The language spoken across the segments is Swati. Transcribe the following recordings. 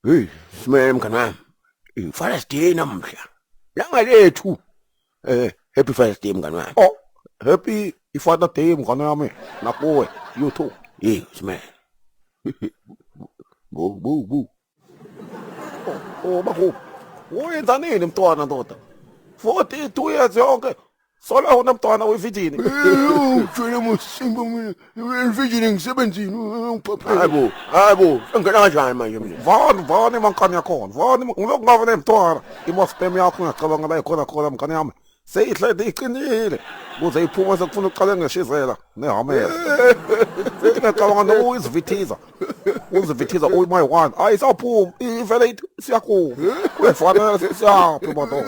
Hey, simele mngani wami. Father's Day namuhla. Langa lethu. Happy Father's Day mngani wami. Oh, happy Father Day mngani wami. Nakuwe, you too. Hey, simele. Bu bu bu. Oh, baku. Uyenza nini mntwana ndoda? 42 years yonke. Sola wona mntwana wevijini. Ungitshele musimba mina. Evijini ngisebenzini ungiphaphele. Hayibo, hayibo, sengena kanjani manje mina? Vani, vani mankani yakhona. Vani ngilokungava nemntwana. Imo-sperm yakho ngiyacabanga la ikhona khona mngani yami. Seyihlede iqinile. Kuze iphume sekufuna uqale ngeshizela nehamela. Futhi ngiyacabanga noma uyizivithiza. Uzivithiza uyi one. Ayisaphumi, ivele ithi siyakuma. Kuyafanele siyaphi madoda.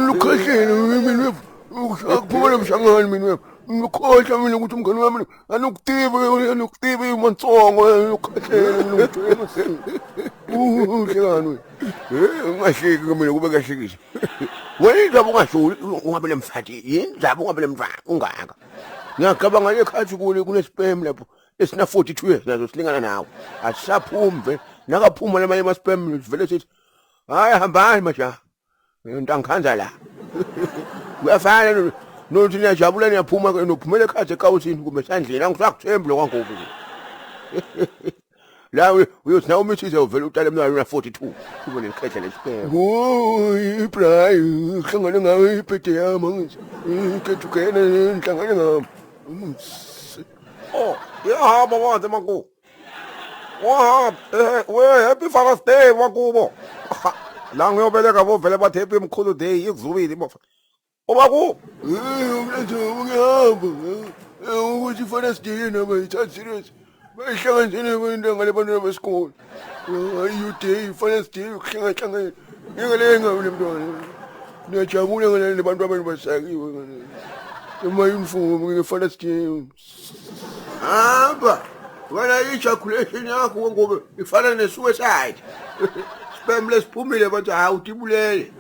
Lukhahlele mina. Akuphuma mshangani mina. Ngikhohlwa mina ukuthi umngani wami anokutiva anokutiva imansongo lukhahlele mina ngitshela. Uhlekani wena? Eh ungahleki mina kube kahlekisa. Wena indaba ungasho ungabe nemfati yini indaba ungabe nemntwana ungaka. Ngiyacabanga lekhathi kule kunesperm lapho esina 42 years nazo silingana nawe. Asisaphumi vele nakaphuma lamanye ama sperm sivele sithi hayi hambani majaha. Into la. Kuyafana nokuthi niyajabula niyaphuma nophumela ekhathi ekawusini kumbe esandleni angisakuthembi lokho ngoku. La uyothi nawe umithize uvela utale emntwana una 42 kube nelikhehle lesperm. Oh, iBray, ngihlangane ngawe ibhede yami angithi. Get together ngihlangane ngawe. Oh, iyahamba manje maku. Wahamba, we happy Father's Day makubo. La ngiyobeleka bo vele bathi happy mkhulu day ikuzubile bofa. Obaku, Eh, ngihamba. Ukuthi Father's Day noma ithatha serious. Bayihlanganisene into ngale bantwana besikole. Ayi day, Father's Day ukuhlangahlangana. Ngeke ngabe lemntwana. Niyajabula ngale bantu abantu basakiwe ngale. Uma uniform nge-Father's Day. Hamba. Wena i-ejaculation yakho ngoba ifana ne-suicide. Sperm lesiphumile bathi hawu utibulele.